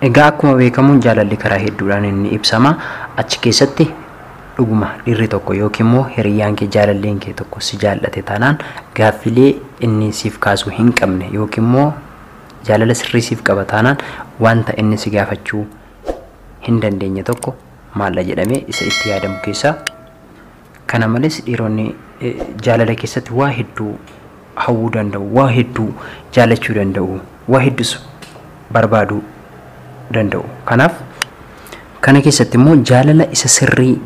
Egaa akkuma beekamu jaalalli karaa hedduudhaan inni ibsama. Achi keessatti dhuguma dhiirri tokko yookiin immoo hiriyyaan kee jaalalleen kee tokko si jaallate taanaan gaaffilee inni siif kaasuu hin qabne yookiin immoo jaalala sirrii siif qaba taanaan wanta inni si gaafachuu hin dandeenye tokko maalla jedhamee isa itti yaadamu keessaa. Kana malees dhiironni jaalala keessatti waa hedduu hawwuu danda'u, waa hedduu jaallachuu danda'u, waa hedduus barbaaduu danda'u. Kanaaf kana keessatti immoo jaalala isa sirrii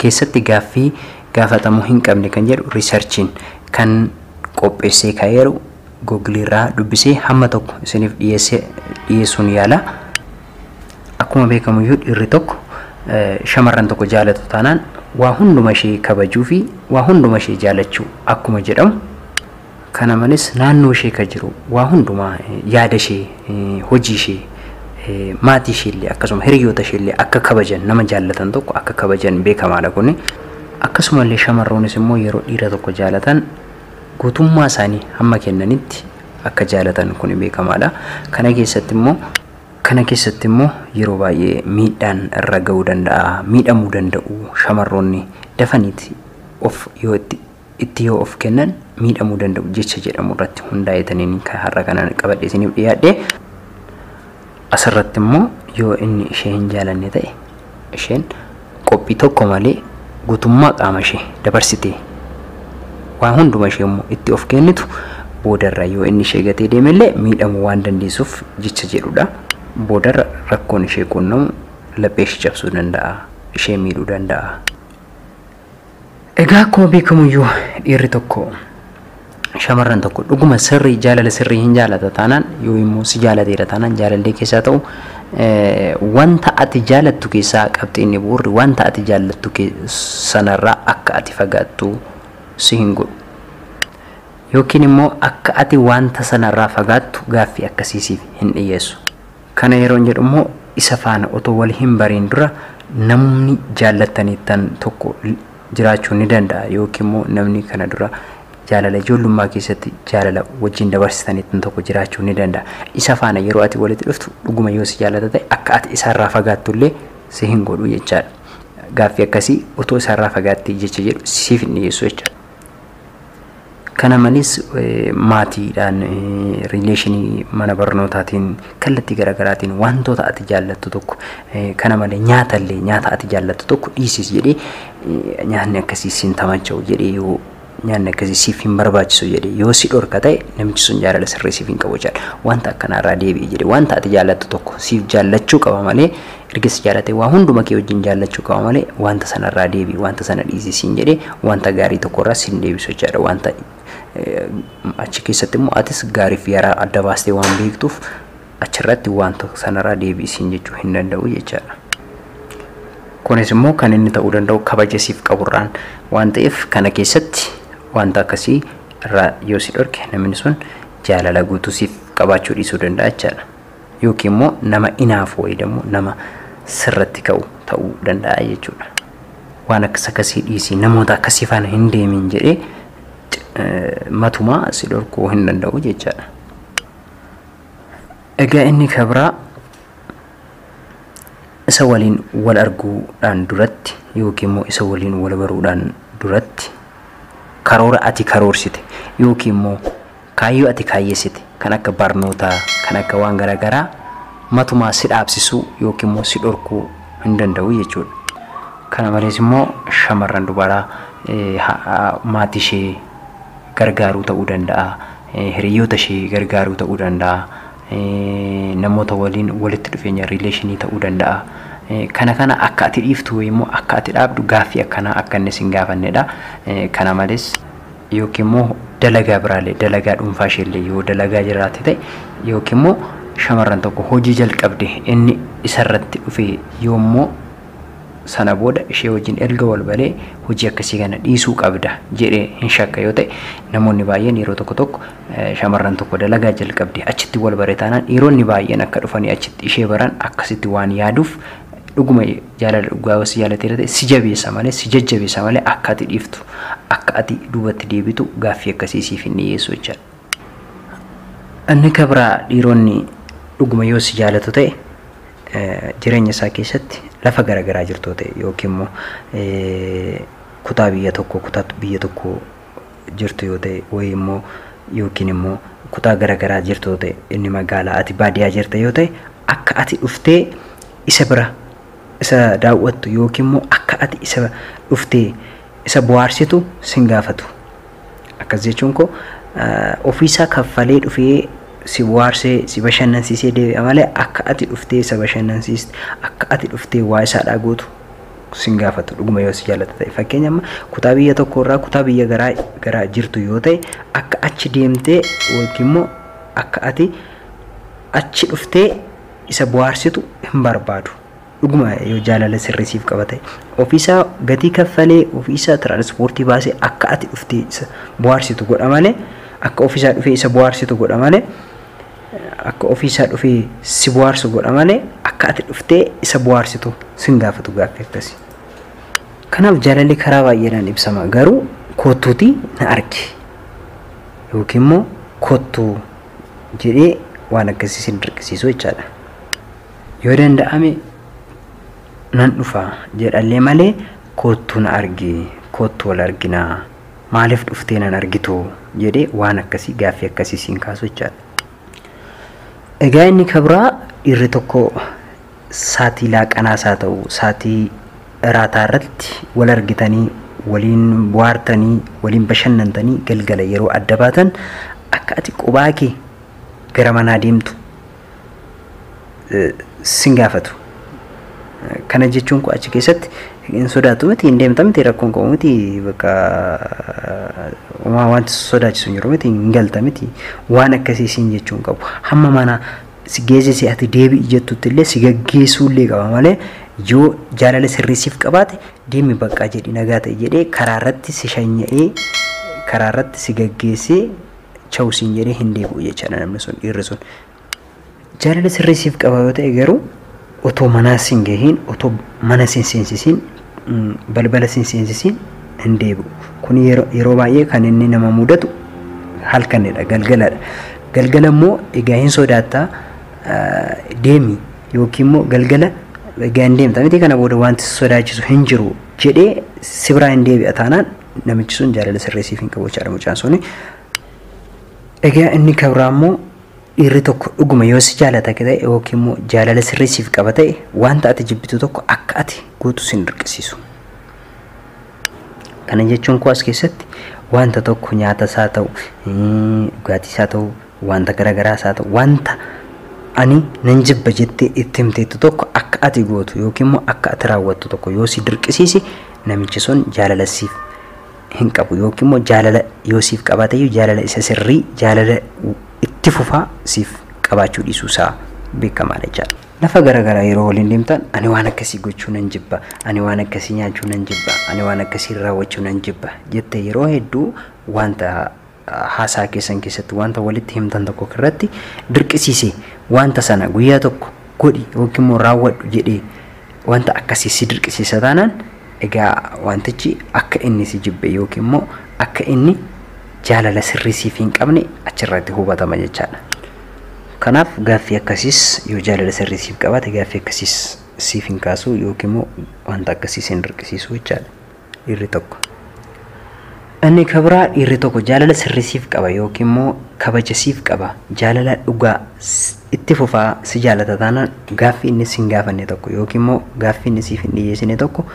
keessatti gaaffii gaafatamuu hin qabne kan jedhu riisarchiin kan qopheessee ka'eeru Google irraa dubbisee hamma tokko isiniif dhiyeessuun yaala. Akkuma beekamu iyyuu dhiirri tokko shamarran tokko jaalatu taanaan waa hunduma ishee kabajuu fi waa hunduma ishee jaalachuu akkuma jedhamu. Kana malees naannoo ishee kan jiru waa hundumaa yaada ishee, hojii ishee, maatii ishee illee akkasuma hiriyoota ishee illee akka kabajan nama jaallatan tokko akka kabajan beekamaadha kuni. Akkasumallee shamarroonis immoo yeroo dhiira tokko jaalatan guutummaa isaanii hamma kennanitti akka jaalatan kuni beekamaadha. Kana keessatti immoo yeroo baay'ee miidhaan irra ga'uu danda'a, miidhamuu danda'u. Shamarroonni dafaniiti of yoo itti yoo of kennan miidhamuu danda'u jecha jedhamu irratti hundaa'etaniin kan har'a kana qabadhee isiniif dhiyaadhe. Asirratti immoo yoo inni ishee hin jaalanne ta'e isheen qophii tokko malee guutummaa qaama ishee dabarsitee waan hunduma ishee immoo itti of kennitu boodarra yoo inni ishee gatee deemellee miidhamuu waan dandeessuuf jecha jedhudha. Boodarra rakkoon ishee qunnamu laphee ishee cabsuu danda'a, ishee miidhuu danda'a. Egaa akkuma beekamu iyyuu dhiirri tokko shamarran tokko dhuguma sirrii jaalala sirrii hin jaalata taanaan yoo immoo si jaalateera taanaan jaalallee keessaa ta'u wanta ati jaalattu keessaa qabxiin bu'uurri wanta ati jaallattu sanarraa akka ati fagaattu si hin godhu. Yookiin immoo akka ati wanta sanarraa fagaattu gaaffii akkasii siif hin dhiyeessu. Kana yeroo jedhu immoo isa faana otoo wal hin bariin dura namni jaallattaniittan tokko jiraachuu ni danda'a yookiin immoo namni kana dura jaalala ijoollummaa keessatti jaalala wajjin dabarsitaniittan tokko jiraachuu ni danda'a. Isa faana yeroo ati walitti dhuftu dhuguma yoo si jaallata ta'e akka ati isaarraa fagaattu illee si hin godhu jechaadha. Gaaffii akkasii otoo isaarraa fagaattee jecha jedhu siif hin dhiyeessu jechaadha. Kana malees maatiidhaan riileeshinii mana barnootaatiin kallattii garaagaraatiin wantoota ati jaallattu tokko kana malee nyaatallee nyaata ati jaallattu tokko dhiisis jedhee nyaanni akkasii siin tamacha'u jedhee yoo nyaanni akkasii siif hin barbaachisu jedhee yoo si dhorka ta'e namichi sun jaalala sirrii siif hin qabu jechaadha. Wanta akkanaarraa deebi'i jedhee wanta ati jaallattu tokko siif jaallachuu qaba malee erga si jaallatee waa hunduma kee wajjin jaallachuu qaba malee wanta sanarraa deebi'i wanta sana dhiisi jedhee wanta gaarii tokkorraa siin deebisu jechaadha. Wanta achi keessatti immoo atis gaarii fi yaraa adda baastee waan beektuuf achirratti wanta sanarraa deebi'i siin jechuu hin danda'u jechaadha. Kunis immoo kan inni ta'uu danda'u kabaja siif qaburraan waan ta'eef kana keessatti wanta akkasii irraa yoo si dhorke namni sun jaalala guutuu siif qabaachuu dhiisuu danda'a jechaadha. Yookiin immoo nama inaafu wayii nama sirratti ka'u ta'uu danda'a jechuudha. Waan akkas akkasii dhiisii namoota akkasii faana hin deemin jedhee matumaa si dhorkuu hin danda'u jechaadha. Egaa inni kabraa isa waliin wal arguudhaan duratti yookiin immoo isa waliin wal baruudhaan duratti karoora ati karoorsite yookiin immoo kaayyoo ati kaayyeessite kan akka barnootaa kan akka waan garaagaraa matumaa si dhaabsisuu yookiin immoo si dhorkuu hin danda'u jechuudha. Kana malees immoo shamarran dubaraa maatii ishee gargaaruu ta'uu danda'a, hiriyoota ishee gargaaruu ta'uu danda'a, namoota waliin walitti dhufeenya riileeshinii ta'uu danda'a. Kana akka ati dhiiftu immoo akka ati dhaabdu gaaffii akkanaa akka inni sin gaafannedha. Kana malees yookiin immoo dalagaa biraallee dalagaa dhuunfaa isheellee yoo dalagaa jiraate ta'e yookiin immoo shamarran tokko hojii jalqabde inni isarratti dhufe yoommoo sana booda ishee wajjin erga wal baree hojii akkasii kana dhiisuu qabda jedhee hin shakka yoo ta'e namoonni baay'een yeroo tokko tokko shamarran tokko dalagaa jalqabde achitti wal bare taanaan dhiironni baay'een akka dhufanii achitti ishee baran akkasitti waan yaaduuf dhuguma jaalala dhugaa si jaalateera ta'e si jabeessa malee si jajjabeessa malee akka ati dhiiftu akka ati duubatti deebitu gaaffii akkasii siif hin dhiyeessu jechaadha. Inni kabraa dhiironni dhuguma yoo si jaalatu ta'e jireenya isaa keessatti lafa garaagaraa jirtu ta'e yookiin immoo kutaa biyya tokko kutaa biyya tokko jirtu yoo ta'e wayii immoo yookiin immoo kutaa garaagaraa jirtu yoo ta'e inni magaalaa ati baadiyyaa jirta yoo ta'e akka ati dhuftee isa bira isa daawwattu yookiin immoo akka ati isa dhuftee isa bohaarsitu sin gaafatu. Akkas jechuun koo ofiisaa kaffalee dhufee si bohaarsee si bashannansiisee deebi'a malee akka ati dhuftee isa bashannansiiste akka ati dhuftee waa isaa gootu sin gaafatu dhuguma yoo si jaallata ta'e. Fakkeenya amma kutaa biyya tokko irraa kutaa biyya garaa jirtu yoo ta'e akka achi deemtee yookiin immoo akka ati achi dhuftee isa bohaarsitu hin barbaadu. Dhuguma yoo jaalala sirrii siif qaba ta'e ofiisaa gatii kaffalee ofiisaa tiraanspoortii baasee akka ati dhuftee isa bohaarsitu godha malee akka ofiisaa dhufee isa bohaarsitu godha malee akka ofiisaa dhufee si bohaarsu godha malee akka ati dhuftee isa bohaarsitu sin gaafatu gaaffii akkasii. Kanaaf jaalalli karaa baay'eedhaan ibsama garuu kottuutii na argi yookiin immoo kottuu jedhee waan akkasii sin dirqisiisu jechaadha. Yoo danda'ame nan dhufa jedhallee malee kottuu na argi kottuu wal arginaa maaliif dhuftee nan argitu jedhee waan akkasii gaaffii akkasii siin kaasu jechaadha. Egaa inni kabraa dhiirri tokko saatii laaqanaas haa ta'u saatii iraataa irratti wal argitanii waliin bohaartanii waliin bashannantanii galgala yeroo adda baatan akka ati qubaa kee gara manaa deemtu sin gaafatu. Kana jechuun koo achi keessatti hin sodaatu miti hin deemta miti rakkoon qabu miti bakka wanti sodaachisu hin jiru miti hin galta miti waan akkasii siin jechuun qabu. Hamma mana si geessisee ati deebi'i jettutti illee si gaggeessuu illee qaba malee yoo jaalala sirrii siif qabaate deemi baqqaa jedhi nagaa ta'e jedhee karaa irratti si shanya'ee karaa irratti si gaggeessee chawu siin jedhee hin deebi'u jechaadha namni sun dhiirri sun. Jaalala sirrii siif qaba yoo ta'e garuu otoo manaa siin gahiin otoo mana siin seensisiin balbala siin seensisiin hin deebi'u. Kun yeroo baay'ee kan inni nama mudatu halkanidha galgaladha. Galgala immoo egaa hin sodaattaa deemi yookiin immoo galgala egaa hin deemta miti kana booda wanti sodaachisu hin jiru jedhee si biraa hin deebi'a taanaan namichi sun jaalala sirrii siif hin qabu jechaadha mucaan suni. Egaa inni kabraa immoo dhiirri tokko dhuguma yoo si jaalata ta'e yookiin immoo jaalala sirrii siif qaba ta'e wanta ati jibbitu tokko akka ati gootu sin dirqisiisu. Kana jechuun koo as keessatti wanta tokko nyaata isaa ta'u dhugaatii isaa ta'u wanta garaagaraa isaa ta'u wanta ani nan jibba jettee itti himteettu tokko akka ati gootu yookiin immoo akka ati raawwattu tokko yoo si dirqisiise namichi sun jaalala siif hin qabu yookiin immoo jaalala yoo siif qabaate jaalala isa sirrii jaalala itti fufaa siif qabaachuu dhiisuu isaa beekamaadha jechaadha. Lafa garaagaraa yeroo waliin deemtan ani waan akkasii gochuu nan jibba, ani waan akkasii nyaachuu nan jibba, ani waan akkasii raawwachuu nan jibba jettee yeroo hedduu wanta haasaa keessan keessatti wanta walitti himtan tokko irratti dirqisiise wanta sana guyyaa tokko godhi yookiin immoo raawwadhu jedhee wanta akkasii si dirqisiisa taanaan egaa wantichi akka inni si jibbe yookiin immoo akka inni jaalala sirrii siif hin qabne achirratti hubatama jechaadha. Kanaaf gaaffii akkasiis yoo jaalala sirrii siif qabaate gaaffii akkasiis siif hin kaasu yookiin immoo wanta akkasii sin dirqisiisu jechaadha dhiirri tokko. Inni kabraa dhiirri tokko jaalala sirrii siif qaba yookiin immoo kabaja siif qaba jaalala dhugaa itti fufaa si jaalata taanaan gaaffii inni sin gaafanne tokko yookiin immoo gaaffii inni siif hin dhiyeessine tokko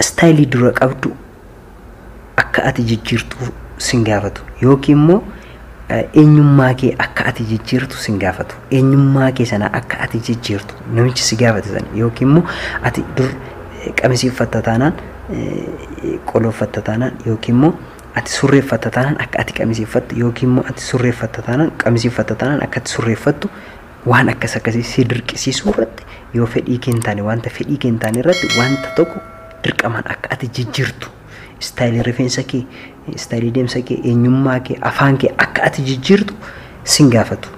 istaayilii dura qabdu akka ati jijjiirtu sin gaafatu yookiin immoo eenyummaa kee akka ati jijjiirtu sin gaafatu eenyummaa kee sana akka ati jijjiirtu namichi si gaafate sana yookiin immoo ati dur qamisii uffatta taanaan qoloo uffatta taanaan yookiin immoo ati surree uffatta taanaan akka ati qamisii uffattu yookiin immoo ati surree uffatta taanaan qamisii uffatta taanaan akka ati surree uffattu waan akkas akkasii si dirqisiisuu irratti yoo fedhii kee hin taane wanta fedhii kee hin taane irratti wanta tokko dirqamaan akka ati jijjiirtu istaayilii rifeensa kee istaayilii deemsa kee eenyummaa kee afaan kee akka ati jijjiirtu sin gaafatu.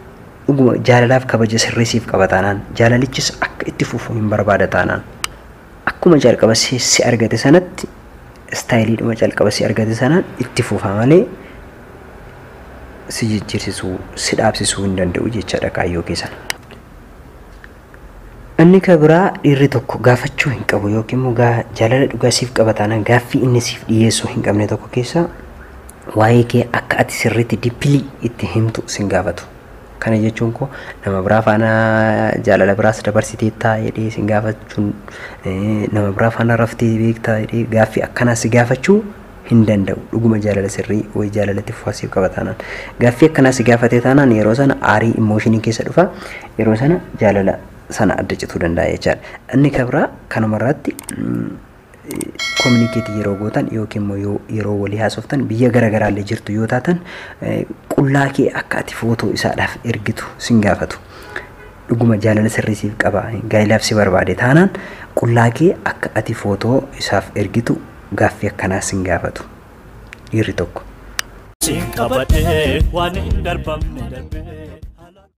Dhuguma jaalalaaf kabaja sirrii siif qaba taanaan jaalalichis akka itti fufu hin barbaada taanaan akkuma jalqaba si argate sanatti istaayiliidhuma jalqaba si argate sanaan itti fufa malee si jijjiirsisuu si dhaabsisuu hin danda'u jechaadha kaayyoo kee sana. Inni kan biraa dhiirri tokko gaafachuu hin qabu yookiin immoo jaalala dhugaa siif qaba taanaan gaaffii inni siif dhiyeessuu hin qabne tokko keessa waa'ee kee akka ati sirriitti deeply itti himtu sin gaafatu. Kana jechuun koo nama biraa faana jaalala biraas dabarsiteettaa jedhee sin gaafachuun, nama biraa faana raftee beektaa jedhee gaaffii akkanaa si gaafachuu hin danda'u. Dhuguma jaalala sirrii wayii jaalalatti fufaasiif qaba taanaan. Gaaffii akkanaa si gaafatee taanaan yeroo sana aarii emotion keessa dhufa. Yeroo sana jaalala sana adda cituu danda'a jechaadha. Inni kan biraa kanumarratti communicate yeroo gootan yookiin immoo yeroo walii haasoftan biyya garaagaraallee jirtu yoo taatan qullaa kee akka ati footoo isaadhaaf ergitu sin gaafatu. Dhuguma jaalala sirrii siif qaba, gaa'ilaaf si barbaade taanaan qullaa kee akka ati footoo isaaf ergitu gaaffii akkanaa sin gaafatu dhiirri tokko. Siin qabadhee waan hin darbamne darbee.